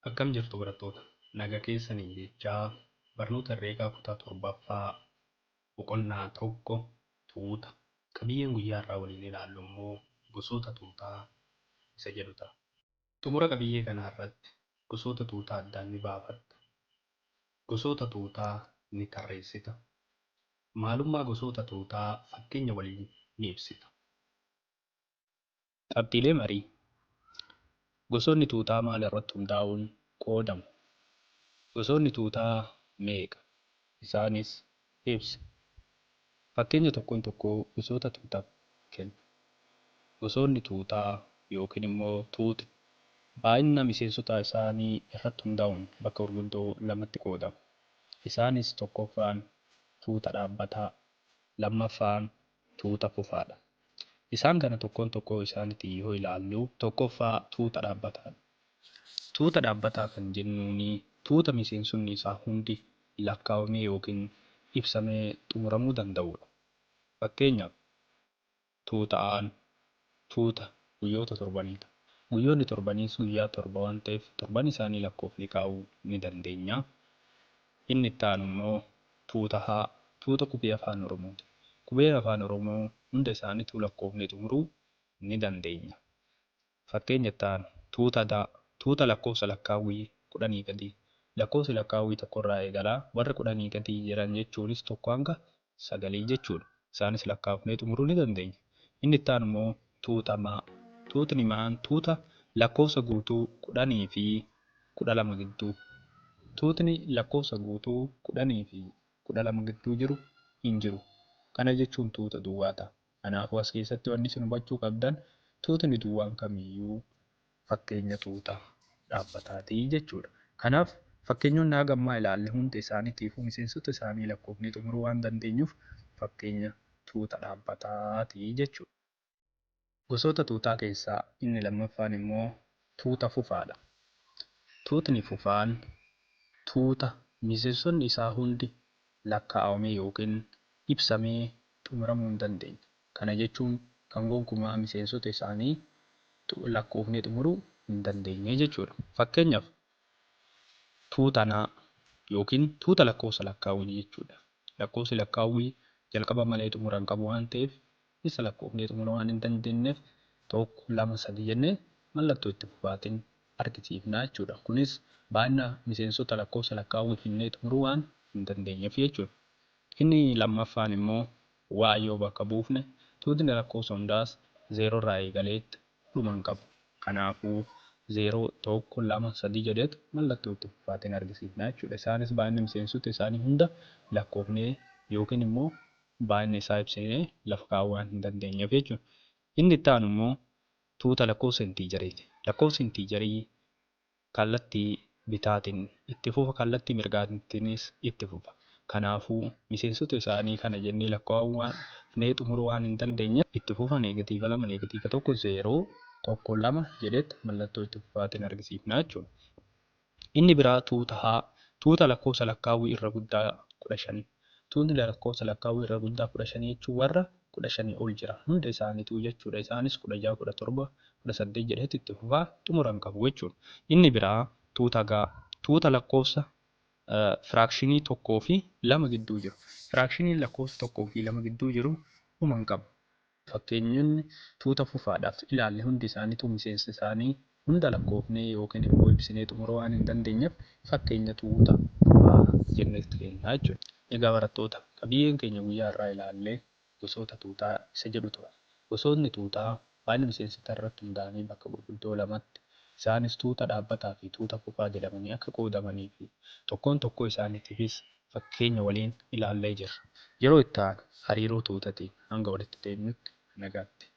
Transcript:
Akkam jirtu barattoota? Nagaa keessanii jechaa barnoota herreegaa kutaa torbaffaa boqonnaa tokko tuuta. Qabiyyeen guyyaa har'aa waliin ilaallu immoo gosoota tuutaa isa jedhu ta'a. Xumura qabiyyee kanaa irratti gosoota tuutaa addaan ni baafatta. Gosoota tuutaa ni tarreessita. Maalummaa gosoota tuutaa fakkeenya waliin ni ibsita. Qabxiilee marii. Gosoonni tuutaa maal irratti hundaa'uun qoodamu? Gosoonni tuutaa meeqa? Isaanis ibsi. Fakkeenya tokkoon tokkoo gosoota tuutaaf kenni. Gosoonni tuutaa yookiin immoo tuutni baay'ina miseensota isaanii irratti hundaa'uun bakka gurguddoo lamatti qoodamu. Isaanis tokkoffaan tuuta dhaabbataa, lammaffaan tuuta fufaadha. Isaan kana tokkoon tokkoo isaaniitiin yoo ilaallu tokkoffaa tuuta dhaabbataadha. Tuuta dhaabbataa kan jennuun tuuta miseensonni isaa hundi lakkaawamee yookiin ibsamee xumuramuu danda'udha. Fakkeenyaaf tuuta A'n tuuta guyyoota torbaniidha. Guyyoonni torbaniis guyyaa torba waan ta'eef torban isaanii lakkoofnee kaa'uu ni dandeenya. Inni itti aanu immoo tuuta H, tuuta qubee Afaan Oromooti. Qubeen Afaan Oromoo hunda isaaniituu lakkoofnee xumuruu ni dandeenya. Fakkeenya itti aanu tuuta D, tuuta lakkoofsa lakkaawwii kudhanii gadii. Lakkoofsi lakkaawwii tokkorraa eegala. Warri kudhanii gadii jiran jechuunis tokko hanga sagalii jechuudha. Isaanis lakkaa'ofnee xumuruu ni dandeenya. Inni itti aanu immoo tuuta M. Tuutni M'aan tuuta lakkoofsa guutuu 10 fi 12 gidduu. Tuutni lakkoofsa guutuu 10 fi 12 gidduu jiru hin jiru. Kana jechuun tuuta duwwaa ta'a. Kanaafuu as keessatti wanni isin hubachuu qabdan tuutni duwwaan kamiyyuu fakkeenya tuuta dhaabbataati jechuudha. Kanaaf fakkeenyonni haga ammaa ilaalle hunda isaaniitiifuu miseensota isaanii lakkoofnee xumuruu waan dandeenyuuf fakkeenya tuuta dhaabbataati jechuudha. Gosoota tuutaa keessaa inni lammaffaan immoo tuuta fufaadha. Tuutni fufaan tuuta miseensonni isaa hundi lakkaa'amee yookiin ibsamee xumuramuu hin dandeenye. Kana jechuun kan gonkumaa miseensota isaanii lakkoofnee xumuruu hin dandeenye jechuudha. Fakkeenyaaf tuuta N yookiin tuuta lakkoofsa lakkaawwii jechuudha. Lakkoofsi lakkaawwii jalqaba malee xumura hin qabu waan ta'eef isa lakkoofnee xumuruu waan hin dandeenyeef 1, 2, 3 jennee mallattoo itti fufaatiin argisiifna jechuudha. Kunis baay'ina miseensota lakkoofsa lakkaawwii finnee xumuruu waan hin dandeenyeef jechuudha. Inni lammaffaan immoo y yoo bakka buufne tuutni lakkoofsa hundaas 0 irraa eegaleet dhuma hin qabu. Kanaafuu 0, 1, 2, 3 jedheet mallattoo itti fufaatiin argisiifna jechuudha. Isaanis baay'ina miseensota isaanii hunda lakkoofnee yookiin immoo baay'ina isaa ibsinee lafa kaa'uu waan hin dandeenyeef jechuudha. Inni itti aanu immoo tuuta lakkoofsa intiijariiti. Lakkoofsi intiijarii kallattii bitaatiin itti fufa kallattii mirgaatiinis itti fufa. Kanaafuu miseensota isaanii kana jennee lakkaa'uu xumuruu waan hin dandeenyeef itti fufa neegatiiva 2 neegatiiva 1 0 1 2 jedheet mallattoo itti fufaatiin argisiifna jechuudha. Inni biraa tuuta H, tuuta lakkoofsa lakkaawwii irra guddaa 15. Tuutni lakkoofsa lakkaawwii irra guddaa 15 jechuun warra 15 ol jiran hunda isaaniituu jechuudha. Isaanis 16, 17, 18 jedheet itti fufaa xumura hin qabu jechuudha. Inni biraa tuuta G, tuuta lakkoofsa firaakshinii 1 fi 2 gidduu jiru. Firaakshiniin lakkoofsa 1 fi 2 gidduu jiru dhuma hin qabu. Fakkeenyonni tuuta fufaadhaaf ilaalle hundi isaaniituu miseensa isaanii hunda lakkoofnee yookiin immoo ibsinee xumuruu waan hin dandeenyeef fakkeenya tuuta fufaa jennee kenna jechuudha. Egaa barattoota, qabiyyeen keenya guyyaa har'aa ilaalle gosoota tuutaa isa jedhu ture. Gosootni tuutaa baay'ina miseensotaa irratti hundaa'anii bakka gurguddoo lamatti, isaanis tuuta dhaabbataa fi tuuta fufaa jedhamanii akka qoodamanii fi tokkoon tokkoo isaaniitiifis fakkeenya waliin ilaallee jirra. Yeroo itti aanu hariiroo tuutatiin hanga walitti deebinutti nagaatti.